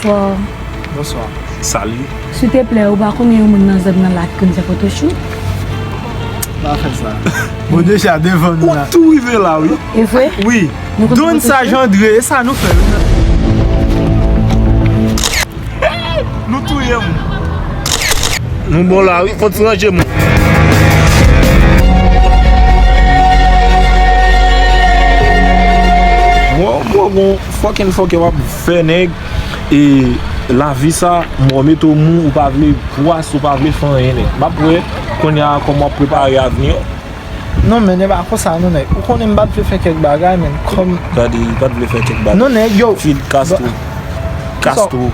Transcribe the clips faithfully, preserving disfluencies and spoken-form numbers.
Bonswa. Bonswa. Salut. Silteplè, ou pa konnen yon moun nan zòn nan la ki konn fè photoshoot? Pa fè sa. Bon, deja devan nou la. Ou tou rive la, wi. E vre? Wi. Don Saj Andre, e sa nou fè, wi. Nou touye m. Nou bon la, wi. Fò ti ranje moun. Bon, bon, bon. Fucking fuck, w ap fè nèg. E lavi sa, mwen mete w mou, ou pa vle pwas, ou pa vle fè anyen, nèg. M ap wè kounye a kòman w ap prepare avni w. Non, men e pa konsa, non, nèg. Ou konnen m pa t vle fè kèk bagay, men kòm... Gade, li pa t vle fè kèk bagay. Non, nèg, yo. Fidel Castro. Castro.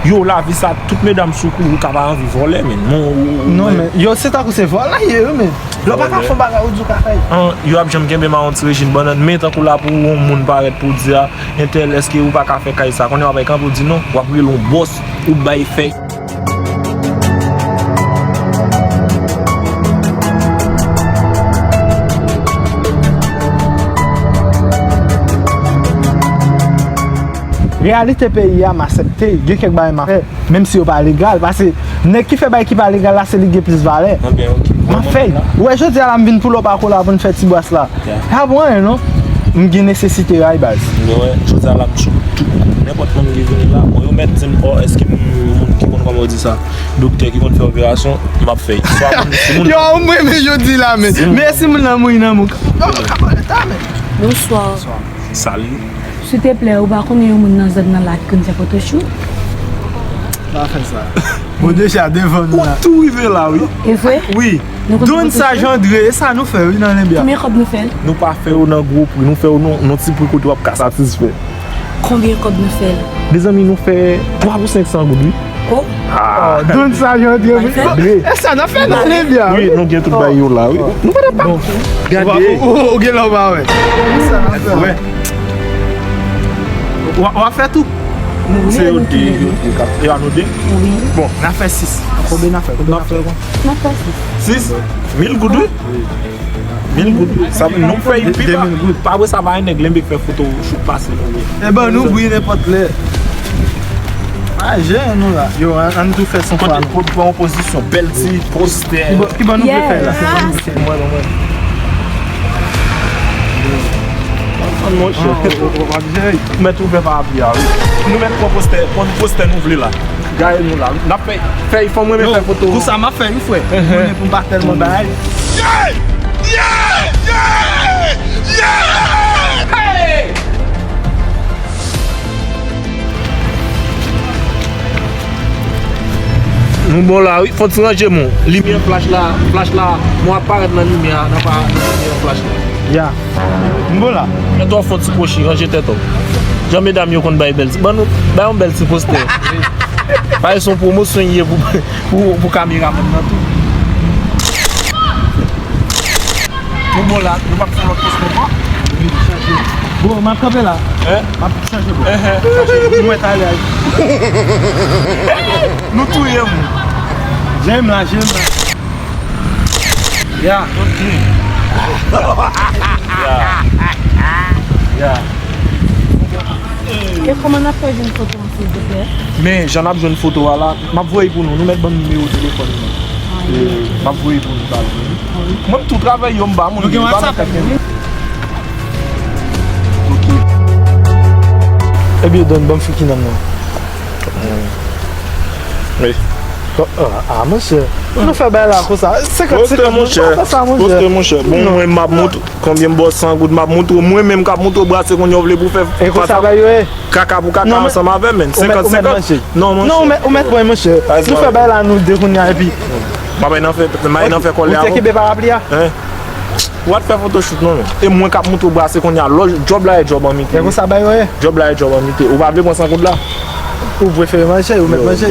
Yo, lavi sa, tout medam sou kou, ou ka pa anvi vòlè, men. Non, ou, ou, non, men, yo, se tankou se vòlè ye, wi, men. Lè w pa ka fè yon bagay, ou di w ka fè. An, yo ap janm kenbe m a yon ti rejim bannann, men tankou la pou yon moun parèt pou w di a, entèl, èske ou pa ka fè kay sa? Kounye a w ap kanpe w di non, w ap rele yon bòs, ou bay fè. Reyalite peyi a, m aksepte, gen kèk bagay m ap fè. Menm si yo pa legal, paske nèg ki fè bagay ki pa legal la, se li gen plis valè. Anben, ok. M ap fè. Ou wè, jodi a la, m vin pull up a Kola pou n fè ti bwas la. Ya. Pa pou anyen, non. M gen nesesite ray, baz. Mwen wè, jodi a la, m cho tou. Nenpòt moun ki vini la, bon, yo mèt di m, oh, èske m yon moun ki konn, kòman yo di sa, doktè ki konn fè operasyon, m ap fè. Swa moun, si moun... Yo, mwen, men jodi la, men. Si moun... Men si moun nan mouri nan mou. Yo, mwen ka pale ta, men. Bonswa. Bonswa. Salut. Silteplè, ou pa konnen yon moun nan zòn nan la ki konn fè photoshoot? Pa fè sa. Bon, deja devan nou la. Ou tou rive la, wi. E vre? Wi. Don Saj Andre, e sa nou fè, wi, nan Lenbe a. Konbyen kòb nou fè l? Nou pa fè yo nan gwo pri, nou fè yo nan, nan ti pri kote w ap ka satisfè. Konbyen kòb nou fè l? Mezanmi, nou fè twa pou senk san goud, wi. Oh. Ah. Don Saj Andre, wi. E sa n ap fè nan Lenbe a, wi. Wi, nou gen tout bay yo la, wi. Nou pa t ap... Bon. Gade. Ou, ou, ou gen lè w pa wè. Wè. W a, w a fè tou. Se yo de, yo de k ap, e a nou de? Wi. Bon. N a fè sis. Konbyen n a fè? Konbyen n a fè? N a fè sis. Sis? Mil goud, wi. Mil goud. Sa vle nou fè pi ba. De mil goud. Pa vre, sa pa yon nèg Lenbe k fè foto shoot pase nou, wi. E ban nou, wi, nenpòt lè. Pa jen nou la. Yo, ann, ann tou fè san fwa, non. Kote pou pran yon pozisyon, bèl ti postè. Ki bò, ki bò nou vle fè la? Yes. Mwen, mwen, mwen. Ann, monchè. Mèt ouvè pa apye a, wi. Nou mèt pran postè, pran postè nou vle la. Gaye nou la. N ap fè, fè, fò mwen menm fè foto. Konsa m ap fè, wi, frè. Mwen menm pou m pa tèlman bay. Yeah! Yeah! Yeah! Yeah! Hey! Nou bon la, wi. Fò ti ranje m. Limyè flach la, flach la, mwen ap parèt nan limyè a, nan pa, nan limyè flach la. Ya. M bon la. Tèt w ap fè yon ti kwochi, ranje tèt w. Jan medam yo konn bay bèl ti, ban nou, bay yon bèl ti postè. Bay son pwomosyon ye pou, pou, pou kameramann nan tou. Nou bon la, nou p ap fè lòt postè ankò? Bon, m ap kanpe la. Hein? M ap chanje bò. Hein, hein. Chanje bò. Nou wè talè a. Nou touye m. Jem la, jem la. Ya. Ok. Ya. Ya. E kòman n ap fè jwenn foto an, silvouplè? Men, jan n ap jwenn foto a la, m ap voye pou nou. Nou mèt ban m nimewo telefòn mwen. Ah, wi. M ap voye pou nou, talè. Ah, wi. Mwen, m tou travay yo, m ba moun. Nou gen WhatsApp? Ok. Ebyen, Don, ban m fè ki nonm nan. Wi. Ah, ah, monchè. Nou fè bagay la konsa. Senkant senkant, monchè. Poste, monchè. Poste, monchè. Bon, mwen, m ap montre konbyen m ba w san goud, m ap montre w. Mwen menm k ap montre w brase kounye a, w vle pou fè... E konsa bagay yo ye? Kaka pou kaka ansanm avè m, men. Senkant senkant. Non, monchè. Non, ou mèt, ou mèt pran, monchè. Nou fè bagay la, nou de kounye a, epi... M ap nan fè, m ap nan fè kòlè a. Ou te kenbe parapli a? Hein? Ou pa t fè foto shoot non, men. E mwen k ap montre w brase kounye a. Lò, djòb la e djòb an mite. E konsa bagay yo ye? Djòb la e djòb an mite. Ou pa vle pran san goud la? Ou prefere manje, ou mèt manje.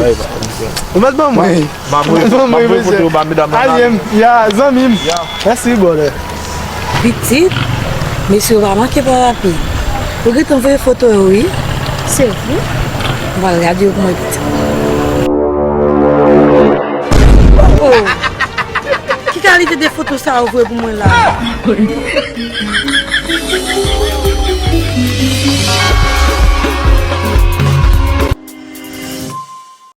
Ou mèt ban mwen. M ap voye, m ap voye foto yo ba medam nan. Alye m, ya, zanmi m. Ya. Mèsi, brother. Pitit, mesye yo pa manke parapli. Yo gentan voye foto yo, wi. Se vre? M pral gade yo pou mwen, pitit. Oh, oh. Ki kalite de foto sa yo voye pou mwen la?